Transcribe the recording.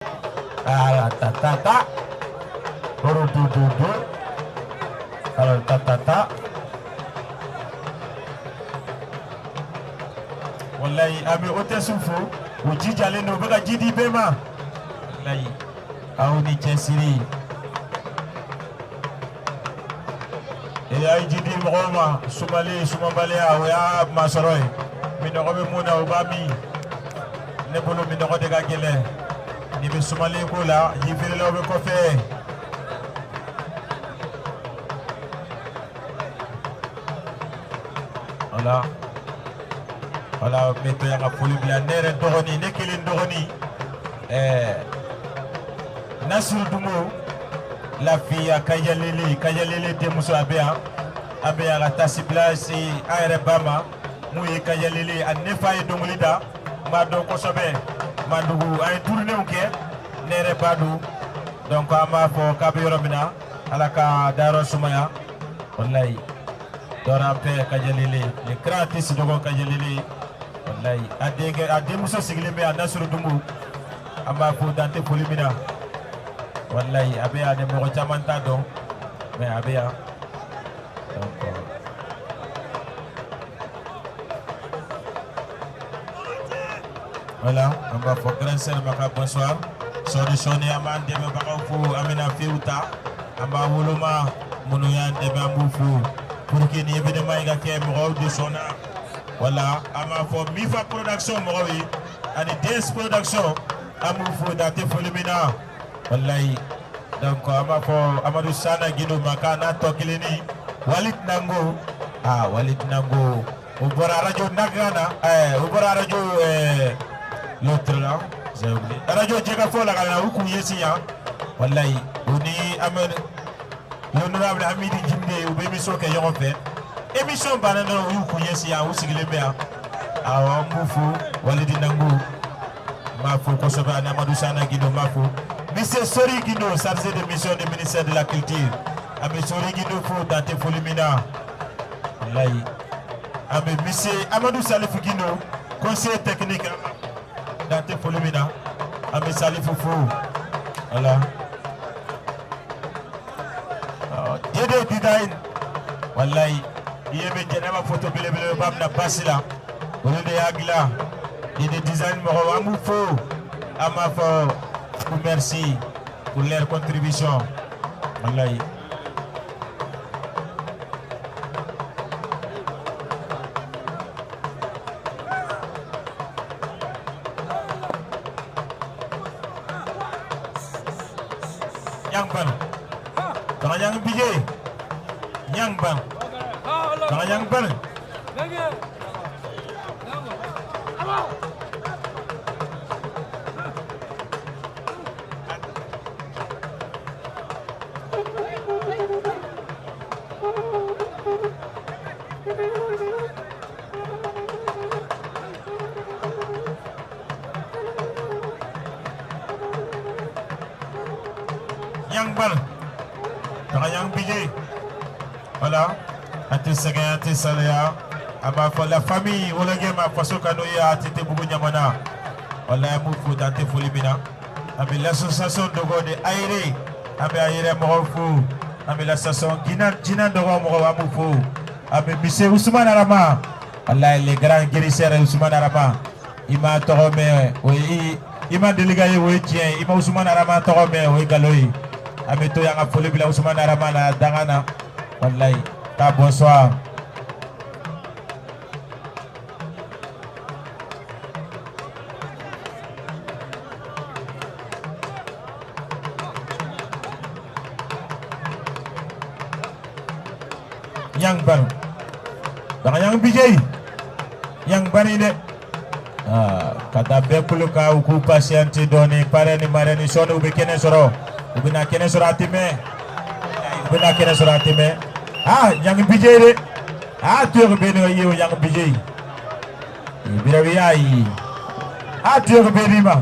Ah, ta ta ta. Baru du du du. Alors ta ta ta. Wallahi an bɛ hôtesse fo, u jijalen don, u bɛ ka ji di bɛɛ ma. Wallahi aw ni cɛsiri. E a ye ji di mɔgɔw ma, sumali sumabaliya o y'a masɔrɔ ye. Minɔgɔ bɛ mun na, o b'a min. Ne bolo minɔgɔ de ka gɛlɛn. N'i bɛ sumalen ko la, ji feerelaw bɛ kɔfɛ. Voilà. Voilà, n bɛ to yan ka foli bila ne yɛrɛ dɔgɔnin, ne kelen dɔgɔnin, ɛɛ Nasiru Dunbo, lafiya Kajalele, Kajalele denmuso, a bɛ yan. An bɛ yan ka tasibila se an yɛrɛ ba ma, mun ye Kajalele, ani ne fa ye dɔnkili da, n b'a dɔn kosɛbɛ. Mandugu an ye tournéew kɛ, ne yɛrɛ ba don. Donc an b'a fɔ k'a bɛ yɔrɔ min na, Ala ka dayɔrɔ sumaya. Walayi dɔrɔn an fɛ Kajalele, le grand artiste dɔgɔ Kajalele. Walayi a denkɛ, a denmuso sigilen bɛ yan, Nasiru Dunbu, an b'a fo dan tɛ foli min na. Walayi a bɛ yan, ni mɔgɔ caman t'a dɔn, mais a bɛ yan. Donc voilà, an b'a fɔ grand sœur ma ka bonsoir. Sɔɔni sɔɔni an b'an dɛmɛbagaw fo, an bɛna few ta, an b'a woloma minnu y'an dɛmɛ, an b'u fo pour que nin événement in ka kɛ, mɔgɔw de sɔnna. Voilà, an b'a fɔ Mifa Production mɔgɔw ye ani DS Production, an b'u fo dan tɛ foli min na. Walayi donc an b'a fɔ Amadu Sana Gindo ma k'a n'a tɔ kelen ni Walid Nango. Ah, Walid Nango, o bɔra radio Nagana, ɛɛ o bɔra radio ɛɛ l'autre là, j'ai oublié, radio Jɛkafɔ la ka na u k'u ɲɛsin yan. Walayi o ni Amadu, l'honorable Hamidi Jimde, u bɛ émission kɛ ɲɔgɔn fɛ. Émission banna dɔrɔn, u y'u k'u ɲɛsin yan, u sigilen bɛ yan. Awɔ, n b'u fo. Walidi Nango, n b'a fo kosɛbɛ, ani Amadu Sana Gindo, n b'a fo. Monsieur Sori Gindo, chargé de mission du ministère de la Culture, an bɛ Sori Gindo fo dan tɛ foli min na. Walayi an bɛ monsieur Amadou Salifu Gindo, conseiller technique, dan tɛ foli min na, an bɛ Salifu fo. Voilà, Dede Design, walayi i ye bɛ Jɛnɛba photo belebeleba min na basi la, olu de y'a dilan. Dede Design mɔgɔw, an b'u fo, an b'a fɔ merci pour leur contribution. Walayi Yang Ban Bang Yang Bije Yang Ban Bang Yang Ban. Yang Ban Bang Yang Bije. Voilà, an tɛ sɛgɛn, an tɛ salaya, an b'a fɔ la famille Wologɛ ma, faso kanu ye ATT Bugu ɲamana. Walayi an b'u fo dan tɛ foli min na. An bɛ l'association Dogo de Ayere, an bɛ Ayere mɔgɔw fo, an bɛ l'association Gina Jina Dogo mɔgɔw, an b'u fo. An bɛ monsieur Ousmane Arama, walayi le grand guérisseur Ousmane Arama, i m'a tɔgɔ mɛn, o ye i ma deli ka ye, o ye tiɲɛ ye. I ma Ousmane Arama tɔgɔ mɛn, o ye nkalon ye. An bɛ to yan ka foli bila Ousmane Arama na danga na. Walayi ka bonsoir. Yang Ban Bang Yang Bijay Yang Bani dɛ. Ah, ka taa bɛɛ kolo kan, u k'u patienter dɔɔni, parrain ni marraine ni sɔɔni u bɛ kɛnɛ sɔrɔ, u bɛna kɛnɛ sɔrɔ, a tɛ mɛn, u bɛna kɛnɛ sɔrɔ, a tɛ mɛn. Ah, Yang Bijay dɛ, ah, tuyɔrɔ bɛ yen ye o. Yang Bijay birawiya yi, ah, tuyɔrɔ bɛ di ma.